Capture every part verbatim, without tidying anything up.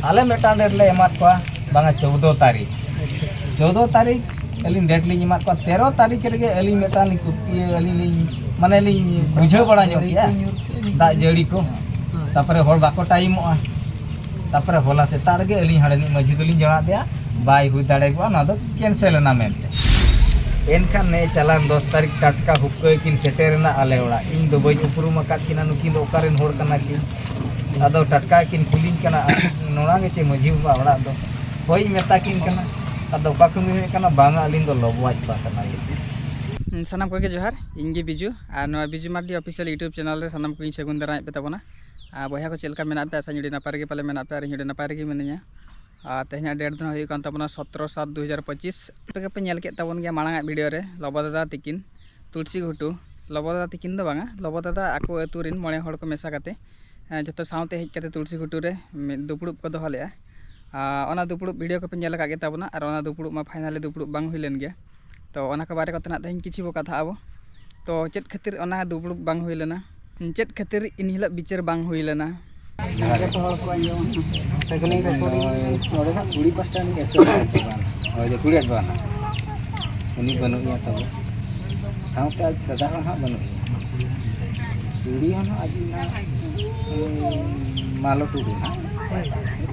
ᱟᱞᱮ ᱢᱤᱫᱴᱟᱝ ᱰᱮᱴ ᱞᱮ ᱮᱢᱟᱫ ᱠᱚᱣᱟ, ᱵᱟᱝᱟ, ᱪᱳᱫᱽᱫᱳ ᱛᱟᱹᱨᱤᱠᱷ᱾ ᱪᱳᱫᱽᱫᱳ ᱛᱟᱹᱨᱤᱠᱷ ᱟᱹᱞᱤᱧ ᱰᱮᱴ ᱞᱤᱧ ᱮᱢᱟᱫ ᱠᱚᱣᱟ᱾ ᱛᱮᱨᱚ ᱛᱟᱹᱨᱤᱠᱷ ᱨᱮᱜᱮ ᱟᱹᱞᱤᱧ ᱢᱤᱫᱴᱟᱝ ᱞᱤᱧ ᱠᱩ-, ᱤᱭᱟᱹ, ᱟᱹᱞᱤᱧ ᱞᱤᱧ, ᱢᱟᱱᱮ, ᱞᱤᱧ ᱵᱩᱡᱷᱟᱹᱣ ᱵᱟᱲᱟ ᱧᱚᱜ ᱠᱮᱜᱼᱟ, ᱫᱟᱜ ᱡᱟᱹᱲᱤ ᱠᱚ᱾ ᱛᱟᱯᱚᱨᱮ ᱦᱚᱲ ᱵᱟᱠᱚ ᱴᱟᱭᱤᱢᱚᱜᱼᱟ᱾ ᱛᱟᱯᱚᱨᱮ ᱦᱚᱞᱟ ᱥᱮᱛᱟᱜ ᱨᱮᱜᱮ ᱟᱹᱞᱤᱧ ᱦᱟᱸᱰᱮᱱᱤᱡ ᱢᱟᱹᱡᱷᱤ ᱫᱚᱞᱤᱧ ᱡᱚᱱᱟᱣ ᱟᱫᱮᱭᱟ, ᱵᱟᱭ ᱦᱩᱭ ᱫᱟᱲᱮᱭᱟᱜᱼᱟ, ᱱᱚᱣᱟ ᱫᱚ ᱠᱮᱱᱥᱮᱞ ᱮᱱᱟ ᱢᱮᱱᱛᱮ᱾ ᱮᱱᱠᱷᱟᱱ ᱱᱮ ᱪᱟᱞᱟᱱ ᱫᱚᱥ ᱛᱟᱹᱨᱤᱠᱷ ᱴᱟᱴᱠᱟ ᱦᱩᱠᱟᱹᱭ ᱠᱤᱱ ᱥᱮᱴᱮᱨ ᱮᱱᱟ ᱟᱞᱮ ᱚᱲᱟᱜ᱾ ᱤᱧ ᱫᱚ ᱵᱟᱹᱧ ᱩᱯᱨᱩᱢ ᱟᱠᱟᱫ ᱠᱤᱱᱟ, ᱱᱩᱠᱤᱱ ᱫᱚ ᱚᱠᱟ ᱨᱮᱱ ᱦᱚᱲ ᱠᱟᱱᱟ ᱠᱤᱱ᱾ ᱟᱫᱚ ᱴᱟᱴᱠᱟ ᱠᱤᱱ ᱠᱩᱞᱤᱧ ᱠᱟᱱᱟ, "ᱟᱨ ᱱᱚᱣᱟ ᱜᱮ ᱪᱮ ᱢᱟᱹᱡᱷᱤ ᱵᱟᱵᱟ ᱚᱲᱟᱜ ᱫᱚ?" ᱦᱳᱭ, ᱢᱮᱛᱟ ᱠᱤᱱ ᱠᱟᱱᱟ᱾ ᱟᱫᱚ ᱚᱠᱟ ᱠᱷᱚᱱ ᱵᱤᱱ ᱦᱮᱡ ᱠᱟᱱᱟ? ᱵᱟᱝᱟ, ᱟᱹᱞᱤᱧ ᱫᱚ ᱞᱚᱵᱚᱣᱟᱡ ᱵᱟ ᱠᱟᱱᱟᱞᱤᱧ᱾ ᱦᱩᱸ, ᱥᱟᱱᱟᱢ ᱠᱚᱜᱮ ᱡᱚᱦᱟᱨ, ᱤᱧ ᱜᱮ ᱵᱤᱡᱩ, ᱟᱨ ᱱᱚᱣᱟ ᱵᱤᱡᱩ ᱢᱟᱨᱰᱤ ᱚᱯᱷᱤᱥᱤᱭᱟᱞ YouTube ᱪᱮᱱᱮᱞ ᱨᱮ ᱥᱟᱱᱟᱢ ᱠᱚᱜᱮᱧ ᱥᱟᱹᱜᱩᱱ ᱫᱟᱨᱟᱢᱮᱫ ᱯᱮ ᱛᱟᱵᱚᱱᱟ᱾ ᱟᱨ ᱵᱚᱭᱦᱟ ᱠᱚ, ᱪᱮᱫ ᱞᱮᱠᱟ ᱢᱮᱱᱟᱜ ᱯᱮᱭᱟ? ᱟᱥᱟᱧ ᱟᱹᱰᱤ ᱱᱟᱯᱟᱭ ᱨᱮᱜᱮ ᱯᱟᱞᱮ ᱢᱮᱱᱟᱜ ᱯᱮᱭᱟ, ᱟᱨ ᱤᱧ ᱟᱹᱰᱤ ᱱᱟᱯᱟᱭ ᱨᱮᱜᱮ ᱢᱤᱱᱟᱹᱧᱟ᱾ ᱟᱨ ᱛᱮᱦᱮᱧᱟᱜ ᱰᱮᱴ ᱫᱚ ᱦᱩᱭᱩᱜ ᱠᱟᱱ ᱛᱟᱵᱚᱱᱟ ᱥᱚᱛᱨᱚ ᱥᱟᱛ ᱫᱩ ᱦᱟᱡᱟᱨ ᱯᱚᱸᱪᱤᱥ᱾ ᱟᱯᱮ ᱜᱮᱯᱮ ᱧᱮᱞ ᱠᱮᱫ ᱛᱟᱵᱚᱱ ᱜᱮᱭᱟ ᱢᱟᱲᱟᱝ ᱟᱜ ᱵᱷᱤᱰᱤᱭᱳ ᱨᱮ, ᱞᱚᱵᱚ ᱫᱟᱫᱟ ᱛᱤᱠᱤᱱ ᱛᱩᱞᱥᱤ ᱜᱷᱩᱴᱩ, ᱞᱚᱵᱚ ᱫᱟᱫᱟ ᱛᱤᱠᱤᱱ ᱫᱚ ᱵᱟᱝᱟ, ᱞᱚᱵᱚ ᱫᱟᱫᱟ ᱟᱠᱚ ᱟᱹᱛᱩ ᱨᱮᱱ ᱢᱚᱬᱮ ᱦᱚᱲ ᱠᱚ ᱢᱮᱥᱟ ᱠᱟᱛᱮ, ᱮᱸ, ᱡᱚᱛᱚ ᱥᱟᱶᱛᱮ ᱦᱮᱡ ᱠᱟᱛᱮ ᱛᱩᱞᱥᱤ ᱜᱷᱩᱴᱩ ᱨᱮ ᱢᱤᱫ ᱫᱩᱯᱲᱩᱵ ᱠᱚ ᱫᱚᱦᱚ ᱞᱮᱫᱼᱟ᱾ ᱟᱨ ᱚᱱᱟ ᱫᱩᱯᱲᱩᱵ ᱵᱷᱤᱰᱤᱭᱳ ᱠᱚᱯᱮ ᱧᱮᱞ ᱟᱠᱟᱫ ᱜᱮ ᱛᱟᱵᱚᱱᱟ, ᱟᱨ ᱚᱱᱟ ᱫᱩᱯᱲᱩᱵ ᱢᱟ ᱯᱷᱟᱭᱱᱟᱞᱤ ᱫᱩᱯᱲᱩᱵ ᱵᱟᱝ ᱦᱩᱭ ᱞᱮᱱ ᱜᱮᱭᱟ᱾ ᱛᱚ ᱚᱱᱟ ᱠᱚ ᱵᱟᱨᱮ ᱠᱚᱛᱮ ᱱᱟᱜ ᱛᱮᱦᱮᱧ ᱠᱤᱪᱷᱩ ᱵᱚ ᱠᱟᱛᱷᱟᱜ ᱟᱵᱚ᱾ ᱛᱚ ᱪᱮᱫ ᱠᱷᱟᱹᱛᱤᱨ ᱚᱱᱟ ᱫᱩᱯᱲᱩᱵ ᱵᱟᱝ ᱦᱩᱭ ᱞᱮᱱᱟ? ᱪᱮᱫ ᱠᱷᱟᱹᱛᱤᱨ ᱤᱱ ᱦᱤᱞᱳᱜ ᱵᱤᱪᱟᱹᱨ ᱵᱟᱝ ᱦᱩᱭ ᱞᱮᱱᱟ? ᱡᱚᱛᱚ ᱦᱚᱲ ᱠᱚ ᱟᱸᱡᱚᱢᱟ᱾ ᱱᱚᱰᱮ ᱱᱟᱜ ᱠᱩᱲᱤ ᱯᱟᱥᱴᱟ ᱨᱤᱱᱤᱡ ᱮᱥᱮᱞ ᱦᱚᱲ ᱫᱚ ᱵᱟᱝ᱾ ᱦᱳᱭ, ᱡᱮ ᱠᱩᱲᱤᱭᱟᱜ ᱫᱚ ᱵᱟᱝ᱾ ᱩᱱᱤ ᱵᱟᱹᱱᱩᱜ ᱮᱭᱟ ᱛᱟᱵᱚ᱾ ᱥᱟᱶᱛᱮ ᱟᱡ ᱫᱟᱫᱟ ᱦᱚᱸ ᱱᱟᱦᱟᱜ ᱵᱟᱹᱱᱩᱜ ᱮᱭᱟ᱾ ᱠᱩᱲᱤ ᱦᱚᱸ ᱱᱟᱦᱟᱜ ᱟᱡ ᱱᱟᱦᱟᱜ, ᱩᱸ, ᱢᱟᱞᱚ ᱴᱩᱰᱩ ᱱᱟᱦᱟᱜ᱾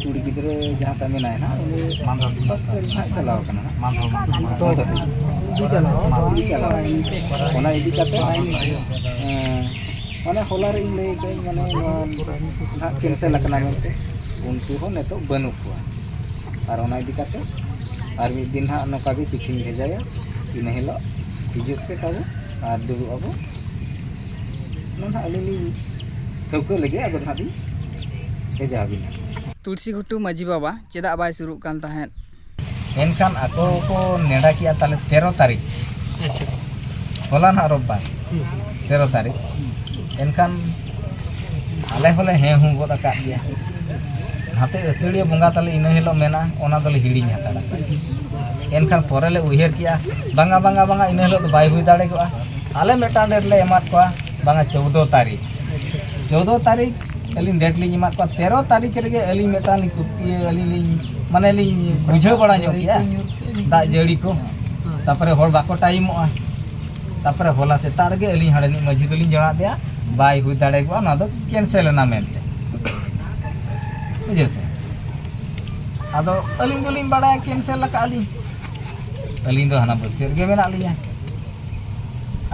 ᱠᱩᱲᱤ ᱜᱤᱫᱽᱨᱟᱹ ᱡᱟᱦᱟᱸ ᱛᱟᱭ ᱢᱮᱱᱟᱭ ᱱᱟᱦᱟᱜ, ᱩᱱᱤ ᱦᱚᱥᱯᱤᱴᱟᱞ ᱱᱟᱦᱟᱜ ᱪᱟᱞᱟᱣ ᱠᱟᱱᱟ ᱱᱟᱦᱟᱜ᱾ ᱢᱟᱫᱷᱚᱨ, ᱢᱟᱫᱷᱚᱨ, ᱢᱟᱫᱷᱚᱨ᱾ ᱢᱟᱫᱷᱚᱨ ᱪᱟᱞᱟᱣ ᱠᱟᱱᱟ᱾ ᱚᱱᱟ ᱤᱫᱤ ᱠᱟᱛᱮ, ᱮᱸ, ᱢᱟᱱᱮ ᱦᱚᱞᱟ ᱨᱮ ᱤᱧ ᱞᱟᱹᱭ ᱠᱟᱜ ᱟᱹᱧ, ᱢᱟᱱᱮ ᱱᱚᱣᱟ ᱱᱟᱦᱟᱜ ᱠᱮᱱᱥᱮᱞ ᱟᱠᱟᱱᱟ ᱢᱮᱱᱛᱮ᱾ ᱩᱱᱠᱩ ᱦᱚᱸ ᱱᱤᱛᱚᱜ ᱵᱟᱹᱱᱩᱜ ᱠᱚᱣᱟ᱾ ᱟᱨ ᱚᱱᱟ ᱤᱫᱤ ᱠᱟᱛᱮ ᱟᱨ ᱢᱤᱫ ᱫᱤᱱ ᱱᱟᱦᱟᱜ ᱱᱚᱝᱠᱟ ᱜᱮ ᱪᱤᱴᱷᱤᱧ ᱵᱷᱮᱡᱟᱭᱟ, ᱤᱱᱟᱹ ᱦᱤᱞᱳᱜ ᱦᱤᱡᱩᱜ ᱯᱮ ᱛᱟᱵᱚ ᱟᱨ ᱫᱩᱲᱩᱵ ᱟᱵᱚ᱾ ᱚᱱᱟ ᱱᱟᱦᱟᱜ ᱟᱹᱞᱤᱧ ᱞᱤᱧ ᱴᱷᱟᱹᱣᱠᱟᱹ ᱞᱮᱜᱮ, ᱟᱫᱚ ᱱᱟᱦᱟᱜ ᱞᱤᱧ ᱵᱷᱮᱡᱟ ᱟᱹᱵᱤᱱᱟ᱾ ᱛᱩᱞᱥᱤ ᱜᱷᱩᱴᱩ ᱢᱟᱹᱡᱷᱤ ᱵᱟᱵᱟ ᱪᱮᱫᱟᱜ ᱵᱟᱭ ᱥᱩᱨᱩᱜ ᱠᱟᱱ ᱛᱟᱦᱮᱸᱫ? ᱮᱱᱠᱷᱟᱱ ᱟᱠᱚ ᱠᱚ ᱱᱮᱰᱟ ᱠᱮᱜᱼᱟ ᱛᱟᱞᱮ ᱛᱮᱨᱚ ᱛᱟᱹᱨᱤᱠᱷ᱾ ᱟᱪᱪᱷᱟ᱾ ᱦᱚᱞᱟ ᱱᱟᱦᱟᱜ ᱨᱳᱵᱵᱟᱨ, ᱦᱩᱸ᱾ ᱛᱮᱨᱚ ᱛᱟᱹᱨᱤᱠᱷ᱾ ᱮᱱᱠᱷᱟᱱ ᱟᱞᱮ ᱦᱚᱸᱞᱮ ᱦᱮᱸ ᱦᱩᱸ ᱜᱚᱫ ᱟᱠᱟᱫ ᱜᱮᱭᱟ᱾ ᱱᱟᱛᱮ ᱟᱹᱥᱟᱹᱲᱤᱭᱟᱹ ᱵᱚᱸᱜᱟ ᱛᱟᱞᱮ ᱤᱱᱟᱹ ᱦᱤᱞᱳᱜ ᱢᱮᱱᱟᱜᱼᱟ, ᱚᱱᱟ ᱫᱚᱞᱮ ᱦᱤᱲᱤᱧ ᱦᱟᱛᱟᱲ ᱟᱠᱟᱫ᱾ ᱮᱱᱠᱷᱟᱱ ᱯᱚᱨᱮ ᱞᱮ ᱩᱭᱦᱟᱹᱨ ᱠᱮᱜᱼᱟ, ᱵᱟᱝᱟ, ᱵᱟᱝᱟ, ᱵᱟᱝᱟ, ᱤᱱᱟᱹ ᱦᱤᱞᱳᱜ ᱫᱚ ᱵᱟᱭ ᱦᱩᱭ ᱫᱟᱲᱮ ᱠᱚᱜᱼᱟ᱾ ᱟᱞᱮ ᱢᱤᱫᱴᱟᱝ ᱰᱮᱴ ᱞᱮ ᱮᱢᱟᱫ ᱠᱚᱣᱟ, ᱵᱟᱝᱟ, ᱪᱳᱫᱽᱫᱳ ᱛᱟᱹᱨᱤᱠᱷ᱾ ᱪᱳᱫᱽᱫᱳ ᱛᱟᱹᱨᱤᱠᱷ ᱟᱹᱞᱤᱧ ᱰᱮᱴ ᱞᱤᱧ ᱮᱢᱟᱫ ᱠᱚᱣᱟ, ᱛᱮᱨᱚ ᱛᱟᱹᱨᱤᱠᱷ ᱨᱮᱜᱮ ᱟᱹᱞᱤᱧ ᱢᱤᱫᱴᱟᱝ ᱞᱤᱧ ᱠᱩ-, ᱤᱭᱟᱹ, ᱟᱹᱞᱤᱧ ᱞᱤᱧ, ᱢᱟᱱᱮ ᱞᱤᱧ ᱵᱩᱡᱷᱟᱹᱣ ᱵᱟᱲᱟ ᱧᱚᱜ ᱠᱮᱜᱼᱟ ᱫᱟᱜ ᱡᱟᱹᱲᱤ ᱠᱚ, ᱛᱟᱯᱚᱨᱮ ᱦᱚᱲ ᱵᱟᱠᱚ ᱴᱟᱭᱤᱢᱚᱜᱼᱟ, ᱛᱟᱯᱚᱨᱮ ᱦᱚᱞᱟ ᱥᱮᱛᱟᱜ ᱨᱮᱜᱮ ᱟᱹᱞᱤᱧ ᱦᱟᱸᱰᱮ ᱱᱤᱡ ᱢᱟᱹᱡᱷᱤ ᱫᱚᱞᱤᱧ ᱡᱚᱱᱟᱣ ᱟᱫᱮᱭᱟ, ᱵᱟᱭ ᱦᱩᱭ ᱫᱟᱲᱮᱭᱟᱜᱼᱟ, ᱱᱚᱣᱟ ᱫᱚ ᱠᱮᱱᱥᱮᱞ ᱮᱱᱟ ᱢᱮᱱᱛᱮ, ᱵᱩᱡᱷᱟᱹᱣ ᱥᱮ᱾ ᱟᱫᱚ ᱟᱹᱞᱤᱧ ᱫᱚᱞᱤᱧ ᱵᱟᱲᱟᱭᱟ ᱠᱮᱱᱥᱮᱞ ᱟᱠᱟᱫᱼᱟ ᱞᱤᱧ, ᱟᱹᱞᱤᱧ ᱫᱚ ᱦᱟᱱᱟ ᱵᱟᱹᱫᱽ ᱥᱮᱫ ᱨᱮᱜᱮ ᱢᱮᱱᱟᱜ ᱞᱤᱧᱟ᱾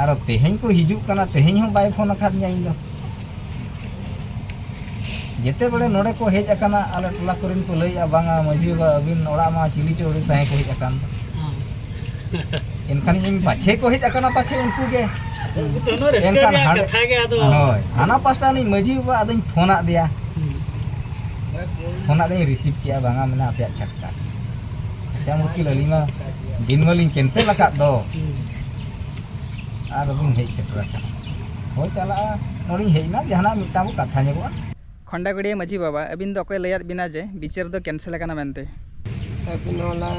ᱟᱨᱚ ᱛᱮᱦᱮᱧ ᱠᱚ ᱦᱤᱡᱩᱜ ᱠᱟᱱᱟ, ᱛᱮᱦᱮᱧ ᱦᱚᱸ ᱵᱟᱭ ᱯᱷᱳᱱ ᱟᱠᱟᱫᱤᱧᱟ ᱤᱧ ᱫᱚ᱾ ᱡᱮᱛᱮ ᱵᱮᱲᱮ ᱱᱚᱰᱮ ᱠᱚ ᱦᱮᱡ ᱟᱠᱟᱱᱟ, ᱟᱞᱮ ᱴᱚᱞᱟ ᱠᱚᱨᱮᱱ ᱠᱚ ᱞᱟᱹᱭᱮᱫᱼᱟ, "ᱵᱟᱝᱟ ᱢᱟᱹᱡᱷᱤ ᱵᱟᱵᱟ, ᱟᱹᱵᱤᱱ ᱚᱲᱟᱜ ᱢᱟ ᱪᱤᱞᱤ ᱪᱚ ᱟᱹᱰᱤ ᱥᱟᱸᱜᱮ ᱠᱚ ᱦᱮᱡ ᱟᱠᱟᱱ ᱫᱚ᱾" ᱮᱱᱠᱷᱟᱱ ᱤᱧ ᱯᱟᱪᱷᱮ ᱠᱚ ᱦᱮᱡ ᱟᱠᱟᱱᱟ ᱯᱟᱪᱷᱮ ᱩᱱᱠᱩ ᱜᱮ᱾ ᱩᱱᱠᱩ ᱫᱚ ᱩᱱᱟᱹᱜ ᱨᱟᱹᱥᱠᱟᱹ ᱮᱱᱠᱷᱟᱱ ᱨᱮᱭᱟᱜ ᱦᱟᱸᱰᱮ, ᱠᱟᱛᱷᱟ ᱜᱮ ᱟᱫᱚ᱾ ᱦᱳᱭ, ᱦᱟᱱᱟ ᱯᱟᱥᱴᱟ ᱨᱤᱱᱤᱡ ᱢᱟᱹᱡᱷᱤ ᱵᱟᱵᱟ ᱟᱫᱚᱧ ᱯᱷᱳᱱᱟᱫ ᱫᱮᱭᱟ᱾ ᱦᱩᱸ᱾ ᱯᱷᱳᱱᱟᱫ ᱫᱮᱭᱟᱧ, ᱨᱤᱥᱤᱵᱷ ᱠᱮᱜᱼᱟ, "ᱵᱟᱝᱟ ᱢᱮᱱᱟᱜᱼᱟ ᱟᱯᱮᱭᱟᱜ ᱪᱷᱟᱴᱠᱟ᱾ ᱟᱪᱪᱷᱟ ᱢᱩᱥᱠᱤᱞ, ᱟᱹᱞᱤᱧ ᱢᱟ ᱫᱤᱱ ᱢᱟᱞᱤᱧ ᱠᱮᱱᱥᱮᱞ ᱟᱠᱟᱫ ᱫᱚ᱾ ᱦᱩᱸ᱾ ᱟᱨ ᱵᱤᱱ ᱦᱮᱡ ᱥᱮᱴᱮᱨ ᱟᱠᱟᱱᱟ᱾ ᱦᱳᱭ ᱪᱟᱞᱟᱜᱼᱟ, ᱱᱚᱰᱮᱧ ᱦᱮᱡ ᱮᱱᱟ, ᱡᱟᱦᱟᱱᱟᱜ ᱢᱤᱫᱴᱟᱝ ᱵᱚ ᱠᱟᱛᱷᱟ ᱧᱚᱜᱚᱜᱼᱟ᱾" ᱠᱷᱚᱱᱰᱟᱜᱩᱲᱤᱭᱟᱹ ᱢᱟᱹᱡᱷᱤ ᱵᱟᱵᱟ, ᱟᱹᱵᱤᱱ ᱫᱚ ᱚᱠᱚᱭ ᱞᱟᱹᱭᱟᱫ ᱵᱤᱱᱟ ᱡᱮ ᱵᱤᱪᱟᱹᱨ ᱫᱚ ᱠᱮᱱᱥᱮᱞ ᱟᱠᱟᱱᱟ ᱢᱮᱱᱛᱮ? ᱟᱹᱵᱤᱱ ᱦᱚᱞᱟ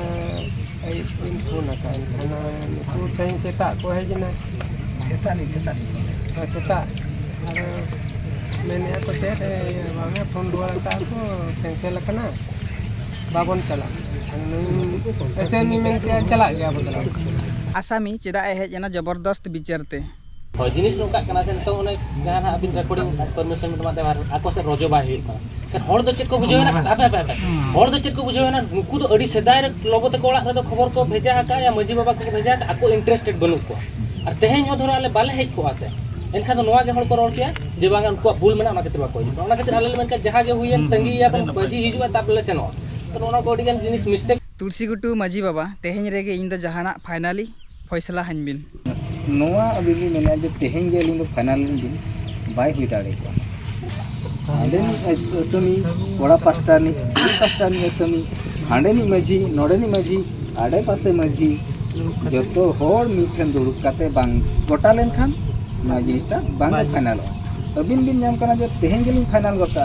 ᱟᱹᱭᱩᱵ ᱵᱤᱱ ᱯᱷᱳᱱ ᱟᱠᱟᱫ, ᱮᱱᱠᱷᱟᱱ ᱱᱩᱠᱩ ᱛᱮᱦᱮᱧ ᱥᱮᱛᱟᱜ ᱠᱚ ᱦᱮᱡ ᱮᱱᱟ᱾ ᱥᱮᱛᱟᱜ ᱞᱤᱧ, ᱥᱮᱛᱟᱜ ᱞᱤᱧ ᱯᱷᱳᱱ ᱞᱮᱫᱟ᱾ ᱦᱮᱸ, ᱥᱮᱛᱟᱜ᱾ ᱟᱫᱚ ᱢᱮᱱᱮᱫᱼᱟ ᱠᱚ ᱪᱮᱫ, ᱮ, ᱵᱟᱝᱟ, ᱯᱷᱳᱱ ᱨᱩᱣᱟᱹᱲ ᱟᱠᱟᱫ ᱠᱚ, ᱠᱮᱱᱥᱮᱞ ᱟᱠᱟᱱᱟ, ᱵᱟᱵᱚᱱ ᱪᱟᱞᱟᱜᱼᱟ᱾ ᱟᱫᱚ ᱱᱩᱭ ᱮᱥᱮ ᱩᱱᱤ ᱢᱮᱱ ᱠᱮᱫᱼᱟ, "ᱪᱟᱞᱟᱜ ᱜᱮᱭᱟ ᱵᱚ, ᱪᱟᱞᱟᱜ ᱜᱮᱭᱟ᱾" ᱟᱥᱟᱢᱤ ᱪᱮᱫᱟᱜ ᱮ ᱦᱮᱡ ᱮᱱᱟ ᱡᱚᱵᱚᱨᱫᱚᱥᱛ ᱵᱤᱪᱟᱹᱨ ᱛᱮ? ᱦᱳᱭ, ᱡᱤᱱᱤᱥ ᱱᱚᱝᱠᱟᱜ ᱠᱟᱱᱟ ᱥᱮ, ᱱᱤᱛᱚᱝ ᱚᱱᱮ ᱡᱟᱦᱟᱸ ᱱᱟᱦᱟᱜ ᱟᱹᱵᱤᱱ ᱨᱮᱠᱚᱨᱰᱤᱝ ᱯᱟᱨᱢᱤᱥᱚᱱ ᱵᱤᱱ ᱮᱢᱟᱫ ᱛᱟᱭᱟ, ᱟᱨ ᱟᱠᱚ ᱥᱮᱫ ᱨᱚᱡᱚ ᱵᱟᱭ ᱦᱩᱭᱩᱜ ᱠᱟᱱᱟ᱾ ᱦᱚᱲ ᱫᱚ ᱪᱮᱫ ᱠᱚ ᱵᱩᱡᱷᱟᱹᱣ ᱮᱱᱟ? ᱦᱟᱯᱮ, ᱦᱟᱯᱮ, ᱦᱟᱯᱮ᱾ ᱦᱩᱸ᱾ ᱦᱚᱲ ᱫᱚ ᱪᱮᱫ ᱠᱚ ᱵᱩᱡᱷᱟᱹᱣ ᱮᱱᱟ? ᱱᱩᱠᱩ ᱫᱚ ᱟᱹᱰᱤ ᱥᱮᱫᱟᱭ ᱨᱮ ᱞᱚᱜᱚ ᱛᱟᱠᱚ ᱚᱲᱟᱜ ᱨᱮᱫᱚ ᱠᱷᱚᱵᱚᱨ ᱠᱚ ᱵᱷᱮᱡᱟ ᱟᱠᱟᱫᱼᱟ, ᱢᱟᱹᱡᱷᱤ ᱵᱟᱵᱟ ᱠᱚ ᱵᱷᱮᱡᱟ ᱟᱠᱟᱫᱼᱟ, ᱟᱠᱚ ᱤᱱᱴᱟᱨᱮᱥᱴᱮᱰ ᱵᱟᱹᱱᱩᱜ ᱠᱚᱣᱟ᱾ ᱟᱨ ᱛᱮᱦᱮᱧ ᱦᱚᱸ ᱫᱷᱚᱨᱚ ᱟᱞᱮ ᱵᱟᱞᱮ ᱦᱮᱡ ᱠᱚᱜᱼᱟ ᱥᱮ, ᱮᱱᱠᱷᱟᱱ ᱫᱚ ᱱᱚᱣᱟ ᱜᱮ ᱦᱚᱲ ᱠᱚ ᱨᱚᱲ ᱠᱮᱭᱟ ᱡᱮ ᱵᱟᱝᱟ ᱩᱱᱠᱩᱣᱟᱜ ᱵᱷᱩᱞ ᱢᱮᱱᱟᱜᱼᱟ, ᱚᱱᱟ ᱠᱷᱟᱹᱛᱤᱨ ᱵᱟᱠᱚ ᱦᱤᱡᱩᱜ ᱠᱟᱱᱟ᱾ ᱚᱱᱟ ᱠᱷᱟᱹᱛᱤᱨ ᱟᱞᱮ ᱞᱮ ᱢᱮᱱ ᱠᱮᱫᱟ ᱡᱟᱦᱟᱸ ᱜᱮ ᱦᱩᱭᱮᱱ, ᱦᱩᱸ, ᱛᱟᱺᱜᱤᱭᱮᱭᱟ ᱵᱚᱱ, ᱢᱟᱹᱡᱷᱤ ᱦᱤᱡᱩᱜᱼᱟ, ᱛᱟᱨᱯᱚᱨᱮ ᱞᱮ ᱥᱮᱱᱚᱜᱼᱟ᱾ ᱛᱚ ᱱᱚᱜᱼᱚ ᱱᱚᱣᱟ ᱠᱚ ᱟᱹᱰᱤ ᱜᱟᱱ ᱡᱤᱱᱤᱥ ᱢᱤᱥᱴᱮᱠ᱾ ᱛᱩᱞᱥᱤ ᱜᱷᱩᱴᱩ ᱢᱟᱹᱡᱷᱤ ᱵᱟᱵᱟ, ᱛᱮᱦᱮᱧ ᱨᱮᱜᱮ ᱤᱧ ᱫᱚ ᱡᱟᱦᱟᱱᱟᱜ ᱯᱷᱟᱭᱱᱟᱞᱤ ᱯᱷᱚᱭᱥᱟᱞᱟ ᱦᱟᱹᱧ ᱵᱤᱱ᱾ ᱱᱚᱣᱟ ᱟᱹᱵᱤᱱ ᱵᱤᱱ ᱢᱮᱱᱮᱫᱼᱟ ᱡᱮ ᱛᱮᱦᱮᱧ ᱜᱮ ᱟᱹᱞᱤᱧ ᱫᱚ ᱯᱷᱟᱭᱱᱟᱞ ᱞᱤᱧ ᱵᱤᱱ, ᱵᱟᱭ ᱦᱩᱭ ᱫᱟᱲᱮ ᱠᱚᱜᱼᱟ᱾ ᱦᱟᱸᱰᱮᱱᱤᱡ ᱟᱹᱥᱟᱹᱢᱤ, ᱠᱚᱲᱟ ᱯᱟᱥᱴᱟ ᱨᱤᱱᱤᱡ, ᱠᱩᱲᱤ ᱯᱟᱥᱴᱟ ᱨᱤᱱᱤᱡ ᱟᱹᱥᱟᱹᱢᱤ, ᱦᱟᱸᱰᱮᱱᱤᱡ ᱢᱟᱹᱡᱷᱤ, ᱱᱚᱰᱮᱱᱤᱡ ᱢᱟᱹᱡᱷᱤ, ᱟᱰᱮ ᱯᱟᱥᱮ ᱢᱟᱹᱡᱷᱤ, ᱡᱚᱛᱚ ᱦᱚᱲ ᱢᱤᱫ ᱴᱷᱮᱱ ᱫᱩᱲᱩᱵ ᱠᱟᱛᱮ ᱵᱟᱝ ᱜᱚᱴᱟ ᱞᱮᱱᱠᱷᱟᱱ ᱱᱚᱣᱟ ᱡᱤᱱᱤᱥᱴᱟ ᱵᱟᱝ ᱯᱷᱟᱭᱱᱟᱞᱚᱜᱼᱟ᱾ ᱟᱹᱵᱤᱱ ᱵᱤᱱ ᱧᱟᱢ ᱠᱟᱱᱟ ᱡᱮ ᱛᱮᱦᱮᱧ ᱜᱮᱞᱤᱧ ᱯᱷᱟᱭᱱᱟᱞ ᱜᱚᱴᱟ,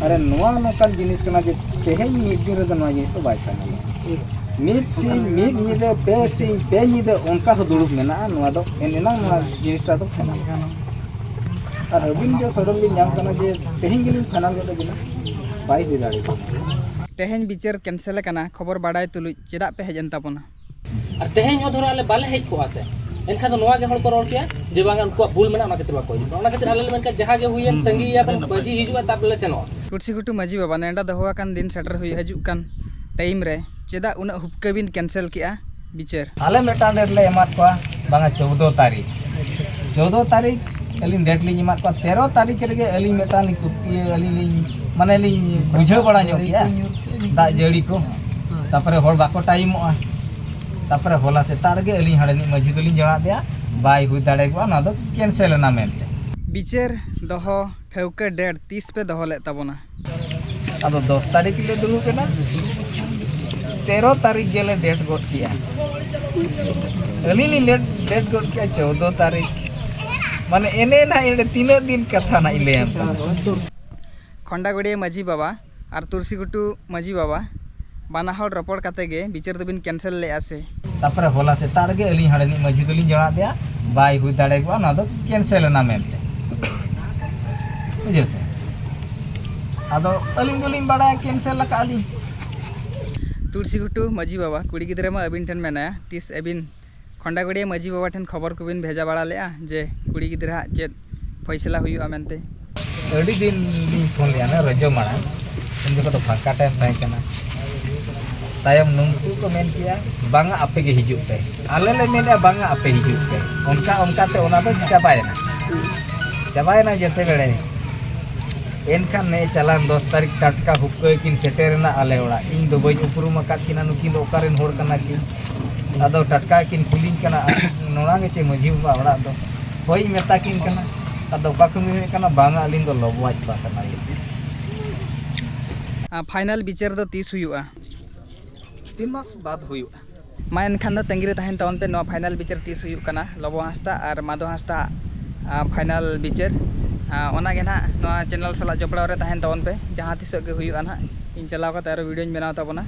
ᱟᱨ ᱱᱚᱣᱟ ᱱᱚᱝᱠᱟᱱ ᱡᱤᱱᱤᱥ ᱠᱟᱱᱟ ᱡᱮ ᱛᱮᱦᱮᱧ ᱢᱤᱫ ᱫᱤᱱ ᱨᱮᱫᱚ ᱱᱚᱣᱟ ᱡᱤᱱᱤᱥ ᱫᱚ ᱵᱟᱭ ᱯᱷᱟᱭᱱᱟᱞᱚᱜᱼᱟ᱾ ᱢᱤᱫ ᱥᱤᱧ ᱢᱤᱫ ᱧᱤᱫᱟᱹ, ᱯᱮ ᱥᱤᱧ ᱯᱮ ᱧᱤᱫᱟᱹ ᱚᱱᱠᱟ ᱦᱚᱸ ᱫᱩᱲᱩᱵ ᱢᱮᱱᱟᱜᱼᱟ᱾ ᱱᱚᱣᱟ ᱫᱚ ᱮᱱ ᱮᱱᱟᱝ ᱱᱚᱣᱟ ᱡᱤᱱᱤᱥᱴᱟ ᱫᱚ ᱯᱷᱟᱭᱱᱟᱞ᱾ ᱟᱨ ᱟᱹᱵᱤᱱ ᱡᱮ ᱥᱚᱰᱚᱱ ᱵᱤᱱ ᱧᱟᱢ ᱠᱟᱱᱟ ᱡᱮ ᱛᱮᱦᱮᱧ ᱜᱮᱞᱤᱧ ᱯᱷᱟᱭᱱᱟᱞ ᱜᱚᱫ ᱟᱹᱵᱤᱱᱟ, ᱵᱟᱭ ᱦᱩᱭ ᱫᱟᱲᱮᱭᱟᱜᱼᱟ᱾ ᱛᱮᱦᱮᱧ ᱵᱤᱪᱟᱹᱨ ᱠᱮᱱᱥᱮᱞ ᱟᱠᱟᱱᱟ ᱠᱷᱚᱵᱚᱨ ᱵᱟᱰᱟᱭ ᱛᱩᱞᱩᱡ ᱪᱮᱫᱟᱜ ᱯᱮ ᱦᱮᱡ ᱮᱱ ᱛᱟᱵᱚᱱᱟ? ᱟᱨ ᱛᱮᱦᱮᱧ ᱦᱚᱸ ᱫᱷᱚᱨᱚ ᱟᱞᱮ ᱵᱟᱞᱮ ᱦᱮᱡ ᱠᱚᱜᱼᱟ ᱥᱮ, ᱮᱱᱠᱷᱟᱱ ᱫᱚ ᱱᱚᱣᱟ ᱜᱮ ᱦᱚᱲ ᱠᱚ ᱨᱚᱲ ᱠᱮᱭᱟ ᱡᱮ ᱵᱟᱝᱟ ᱩᱱᱠᱩᱣᱟᱜ ᱵᱷᱩᱞ ᱢᱮᱱᱟᱜᱼᱟ, ᱚᱱᱟ ᱠᱷᱟᱹᱛᱤᱨ ᱵᱟᱠᱚ ᱦᱤᱡᱩᱜ ᱠᱟᱱᱟ᱾ ᱚᱱᱟ ᱠᱷᱟᱹᱛᱤᱨ ᱟᱞᱮ ᱞᱮ ᱢᱮᱱ ᱠᱮᱫ ᱡᱟᱦᱟᱸ ᱜᱮ ᱦᱩᱭᱮᱱ, ᱛᱟᱺᱜᱤᱭᱮᱭᱟ ᱵᱚᱱ, ᱢᱟᱹᱡᱷᱤ ᱦᱤᱡᱩᱜᱼᱟ, ᱛᱟᱨᱯᱚᱨᱮ ᱞᱮ ᱥᱮᱱᱚᱜᱼᱟ᱾ ᱛᱩᱞᱥᱤ ᱜᱷᱩᱴᱩ ᱢᱟᱹᱡᱷᱤ ᱵᱟᱵᱟ, ᱱᱮᱰᱟ ᱫᱚᱦᱚ ᱟᱠᱟᱱ ᱫᱤᱱ ᱥᱮᱴᱮᱨ ᱦᱩᱭᱩᱜ, ᱦᱤᱡᱩᱜ ᱠᱟᱱ ᱴᱟᱭᱤᱢ ᱨᱮ ᱪᱮᱫᱟᱜ ᱩᱱᱟᱹᱜ ᱦᱩᱯᱠᱟᱹ ᱵᱤᱱ ᱠᱮᱱᱥᱮᱞ ᱠᱮᱜᱼᱟ ᱵᱤᱪᱟᱹᱨ? ᱟᱞᱮ ᱢᱤᱫᱴᱟᱝ ᱰᱮᱴ ᱞᱮ ᱮᱢᱟᱫ ᱠᱚᱣᱟ, ᱵᱟᱝᱟ ᱪᱳᱫᱽᱫᱳ ᱛᱟᱹᱨᱤᱠᱷ, ᱪᱳᱫᱽᱫᱳ ᱛᱟᱹᱨᱤᱠᱷ ᱟᱹᱞᱤᱧ ᱰᱮᱴ ᱞᱤᱧ ᱮᱢᱟᱫ ᱠᱚᱣᱟ, ᱛᱮᱨᱚ ᱛᱟᱹᱨᱤᱠᱷ ᱨᱮᱜᱮ ᱟᱹᱞᱤᱧ ᱢᱤᱫᱴᱟᱝ ᱞᱤᱧ ᱠᱩ-, ᱤᱭᱟᱹ, ᱟᱹᱞᱤᱧ ᱞᱤᱧ, ᱢᱟᱱᱮ ᱞᱤᱧ ᱵᱩᱡᱷᱟᱹᱣ ᱵᱟᱲᱟ ᱧᱚᱜ ᱠᱮᱜᱼᱟ ᱫᱟᱜ ᱡᱟᱹᱲᱤ ᱠᱚ, ᱛᱟᱨᱯᱚᱨᱮ ᱦᱚᱲ ᱵᱟᱠᱚ ᱴᱟᱭᱤᱢᱚᱜᱼᱟ, ᱛᱟᱨᱯᱚᱨᱮ ᱦᱚᱞᱟ ᱥᱮᱛᱟᱜ ᱨᱮᱜᱮ ᱟᱹᱞᱤᱧ ᱦᱟᱸᱰᱮᱱᱤᱡ ᱢᱟᱹᱡᱷᱤ ᱫᱚᱞᱤᱧ ᱡᱚᱱᱟᱣ ᱟᱫᱮᱭᱟ, ᱵᱟᱭ ᱦᱩᱭ ᱫᱟᱲᱮᱭᱟᱜᱚᱜᱼᱟ, ᱱᱚᱣᱟ ᱫᱚ ᱠᱮᱱᱥᱮᱞ ᱮᱱᱟ ᱢᱮᱱᱛᱮ᱾ ᱵᱤᱪᱟᱹᱨ ᱫᱚᱦᱚ ᱴᱷᱟᱹᱣᱠᱟᱹ ᱰᱮᱴ ᱛᱤᱥ ᱯᱮ ᱫᱚᱦᱚ ᱞᱮᱫ ᱛᱟᱵᱚᱱᱟ? ᱟᱫᱚ ᱫᱚᱥ ᱛᱟᱹᱨᱤᱠᱷ ᱞᱮ ᱫᱩᱲᱩᱵ ᱮᱱᱟ, ᱛᱮᱨᱚ ᱛᱟᱹᱨᱤᱠᱷ ᱜᱮᱞᱮ ᱰᱮᱴ ᱜᱚᱫ ᱠᱮᱜᱼᱟ᱾ ᱟᱹᱞᱤᱧ ᱞᱤᱧ ᱞᱮᱴ, ᱰᱮᱴ ᱜᱚᱫ ᱠᱮᱜᱼᱟ ᱪᱳᱫᱽᱫᱳ ᱛᱟᱹᱨᱤᱠᱷ᱾ ᱢᱟᱱᱮ ᱮᱱᱮ ᱱᱟᱦᱟᱜ ᱮᱸᱰᱮ ᱛᱤᱱᱟᱹᱜ ᱫᱤᱱ ᱠᱟᱛᱷᱟ ᱱᱟᱦᱟᱜ ᱤᱧ ᱞᱟᱹᱭᱟᱢ ᱠᱟᱱᱟ᱾ ᱠᱷᱚᱱᱰᱟᱜᱩᱲᱤᱭᱟᱹ ᱢᱟᱹᱡᱷᱤ ᱵᱟᱵᱟ ᱟᱨ ᱛᱩᱞᱥᱤ ᱜᱷᱩᱴᱩ ᱢᱟᱹᱡᱷᱤ ᱵᱟᱵᱟ ᱵᱟᱱᱟ ᱦᱚᱲ ᱨᱚᱯᱚᱲ ᱠᱟᱛᱮ ᱜᱮ ᱵᱤᱪᱟᱹᱨ ᱫᱚᱵᱤᱱ ᱠᱮᱱᱥᱮᱞ ᱞᱮᱫᱼᱟ ᱥᱮ? ᱛᱟᱯᱚᱨᱮ ᱦᱚᱞᱟ ᱥᱮᱛᱟᱜ ᱨᱮᱜᱮ ᱟᱹᱞᱤᱧ ᱦᱟᱸᱰᱮᱱᱤᱡ ᱢᱟᱹᱡᱷᱤ ᱫᱚᱞᱤᱧ ᱡᱚᱱᱟᱣ ᱟᱫᱮᱭᱟ, ᱵᱟᱭ ᱦᱩᱭ ᱫᱟᱲᱮᱭᱟᱜᱚᱜᱼᱟ, ᱱᱚᱣᱟ ᱫᱚ ᱠᱮᱱᱥᱮᱞ ᱮᱱᱟ ᱢᱮᱱᱛᱮ᱾ ᱵᱩᱡᱷᱟᱹᱣ ᱥᱮ? ᱟᱫᱚ ᱟᱹᱞᱤᱧ ᱫᱚᱞᱤᱧ ᱵᱟᱲᱟᱭᱟ ᱠᱮᱱᱥᱮᱞ ᱟᱠᱟᱫ ᱞᱤᱧ᱾ ᱛᱩᱞᱥᱤ ᱜᱷᱩᱴᱩ ᱢᱟᱹᱡᱷᱤ ᱵᱟᱵᱟ, ᱠᱩᱲᱤ ᱜᱤᱫᱽᱨᱟᱹ ᱢᱟ ᱟᱹᱵᱤᱱ ᱴᱷᱮᱱ ᱢᱮᱱᱟᱭᱟ, ᱛᱤᱥ ᱟᱹᱵᱤᱱ ᱠᱷᱚᱱᱰᱟᱜᱩᱲᱤᱭᱟᱹ ᱢᱟᱹᱡᱷᱤ ᱵᱟᱵᱟ ᱴᱷᱮᱱ ᱠᱷᱚᱵᱚᱨ ᱠᱚᱵᱤᱱ ᱵᱷᱮᱡᱟ ᱵᱟᱲᱟ ᱞᱮᱫᱼᱟ ᱡᱮ ᱠᱩᱲᱤ ᱜᱤᱫᱽᱨᱟᱹ ᱦᱟᱜ ᱪᱮᱫ ᱯᱷᱚᱭᱥᱟᱞᱟ ᱦᱩᱭᱩᱜᱼᱟ ᱢᱮᱱᱛᱮ? ᱟᱹᱰᱤ ᱫᱤᱱ ᱞᱤᱧ ᱯᱷᱳᱱ ᱞᱮᱫᱼᱟ, ᱚᱱᱟ ᱨᱚᱡᱚ ᱢᱟᱲᱟᱝ, ᱩᱱ ᱡᱚᱠᱷᱚᱱ ᱫᱚ ᱯᱷᱟᱸᱠᱟ ᱴᱟᱭᱤᱢ ᱛᱟᱦᱮᱸ ᱠᱟᱱᱟ᱾ ᱛᱟᱭᱚᱢ ᱱᱩᱠᱩ ᱠᱚ ᱢᱮᱱ ᱠᱮᱜᱼᱟ, "ᱵᱟᱝᱟ, ᱟᱯᱮ ᱜᱮ ᱦᱤᱡᱩᱜ ᱯᱮ, ᱟᱞᱮ ᱞᱮ ᱢᱮᱱᱮᱫᱼᱟ, ᱵᱟᱝᱟ, ᱟᱯᱮ ᱦᱤᱡᱩᱜ ᱯᱮ᱾" ᱚᱱᱠᱟ ᱚᱱᱠᱟ ᱛᱮ ᱚᱱᱟ ᱫᱚ ᱪᱟᱵᱟᱭᱮᱱᱟ, ᱪᱟᱵᱟᱭᱮᱱᱟ ᱡᱮᱛᱮ ᱵᱮᱲᱮ᱾ ᱮᱱᱠᱷᱟᱱ ᱱᱮ ᱪᱟᱞᱟᱣᱮᱱ ᱫᱚᱥ ᱛᱟᱹᱨᱤᱠᱷ ᱴᱟᱴᱠᱟ ᱦᱩᱯᱠᱟᱹ ᱠᱤᱱ ᱥᱮᱴᱮᱨᱮᱱᱟ ᱟᱞᱮ ᱚᱲᱟᱜ᱾ ᱤᱧ ᱫᱚ ᱵᱟᱹᱧ ᱩᱯᱨᱩᱢ ᱟᱠᱟᱫ ᱠᱤᱱᱟ, ᱱᱩᱠᱤᱱ ᱫᱚ ᱚᱠᱟ ᱨᱮᱱ ᱦᱚᱲ ᱠᱟᱱᱟ ᱠᱤᱱ᱾ ᱟᱫᱚ ᱴᱟᱴᱠᱟ ᱠᱤᱱ ᱠᱩᱞᱤᱧ ᱠᱟᱱᱟ, "ᱟᱨ ᱱᱚᱣᱟ ᱜᱮ ᱪᱮ ᱢᱟᱹᱡᱷᱤ ᱵᱟᱵᱟ ᱚᱲᱟᱜ ᱫᱚ?" ᱦᱳᱭ, ᱢᱮᱛᱟ ᱠᱤᱱ ᱠᱟᱱᱟ᱾ ᱟᱫᱚ ᱚᱠᱟ ᱠᱷᱚᱱ ᱵᱤᱱ ᱦᱮᱡ ᱠᱟᱱᱟ? ᱵᱟᱝᱟ, ᱟᱹᱞᱤᱧ ᱫᱚ ᱞᱚᱵᱚᱣᱟᱡ ᱵᱟ ᱠᱟᱱᱟᱞᱤᱧ᱾ ᱟᱨ ᱯᱷᱟᱭᱱᱟᱞ ᱵᱤᱪᱟᱹᱨ ᱫᱚ ᱛᱤᱥ ᱦᱩᱭᱩᱜᱼᱟ? ᱛᱤᱱ ᱢᱟᱥ ᱵᱟᱫ ᱦᱩᱭᱩᱜᱼᱟ᱾ ᱢᱟ ᱮᱱᱠᱷᱟᱱ ᱫᱚ ᱛᱟᱺᱜᱤ ᱨᱮ ᱛᱟᱦᱮᱱ ᱛᱟᱵᱚᱱ ᱯᱮ, ᱱᱚᱣᱟ ᱯᱷᱟᱭᱱᱟᱞ ᱵᱤᱪᱟᱹᱨ ᱛᱤᱥ ᱦᱩᱭᱩᱜ ᱠᱟᱱᱟ, ᱞᱚᱵᱚ ᱦᱟᱸᱥᱫᱟ ᱟᱨ ᱢᱟᱫᱷᱚ ᱦᱟᱸᱥᱫᱟ ᱟᱜ, ᱟ, ᱯᱷᱟᱭᱱᱟᱞ ᱵᱤᱪᱟᱹᱨ᱾ ᱟ, ᱚᱱᱟ ᱜᱮ ᱱᱟᱦᱟᱜ ᱱᱚᱣᱟ ᱪᱮᱱᱮᱞ ᱥᱟᱞᱟᱜ ᱡᱚᱯᱲᱟᱣ ᱨᱮ ᱛᱟᱦᱮᱱ ᱛᱟᱵᱚᱱ ᱯᱮ, ᱡᱟᱦᱟᱸ ᱛᱤᱥᱚᱜ ᱜᱮ ᱦᱩᱭᱩᱜᱼᱟ ᱱᱟᱦᱟᱜ, ᱤᱧ ᱪᱟᱞᱟᱣ ᱠᱟᱛᱮ ᱟᱨᱚ ᱵᱷᱤᱰᱤᱭᱳᱧ ᱵᱮᱱᱟᱣ ᱛᱟᱵᱚᱱᱟ᱾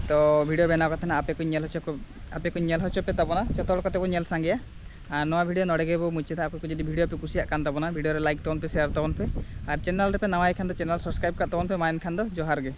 ᱛᱚ ᱵᱷᱤᱰᱤᱭᱳ ᱵᱮᱱᱟᱣ ᱠᱟᱛᱮ ᱱᱟᱦᱟᱜ ᱟᱯᱮ ᱠᱚᱧ ᱧᱮᱞ ᱦᱚᱪᱚ ᱠᱚ, ᱟᱯᱮ ᱠᱚᱧ ᱧᱮᱞ ᱦᱚᱪᱚ ᱯᱮ ᱛᱟᱵᱚᱱᱟ, ᱡᱚᱛᱚ ᱦᱚᱲ ᱠᱟᱛᱮ ᱵᱚᱱ ᱧᱮᱞ ᱥᱟᱸᱜᱮᱭᱟ᱾ ᱟᱨ ᱱᱚᱣᱟ video ᱱᱚᱰᱮ ᱜᱮᱵᱚ ᱢᱩᱪᱟᱹᱫᱟ᱾ ᱟᱯᱮ ᱠᱚ ᱡᱩᱫᱤ video ᱯᱮ ᱠᱩᱥᱤᱭᱟᱜ ᱠᱟᱱ ᱛᱟᱵᱚᱱᱟ, video ᱨᱮ like ᱛᱟᱵᱚᱱ ᱯᱮ, ᱟᱨ channel ᱨᱮᱯᱮ ᱱᱟᱣᱟᱭ ᱠᱷᱟᱱ ᱫᱚ channel subscribe ᱠᱟᱜ ᱛᱟᱵᱚᱱ ᱯᱮ᱾ ᱢᱟ ᱮᱱᱠᱷᱟᱱ ᱫᱚ ᱡᱚᱦᱟᱨ ᱜᱮ᱾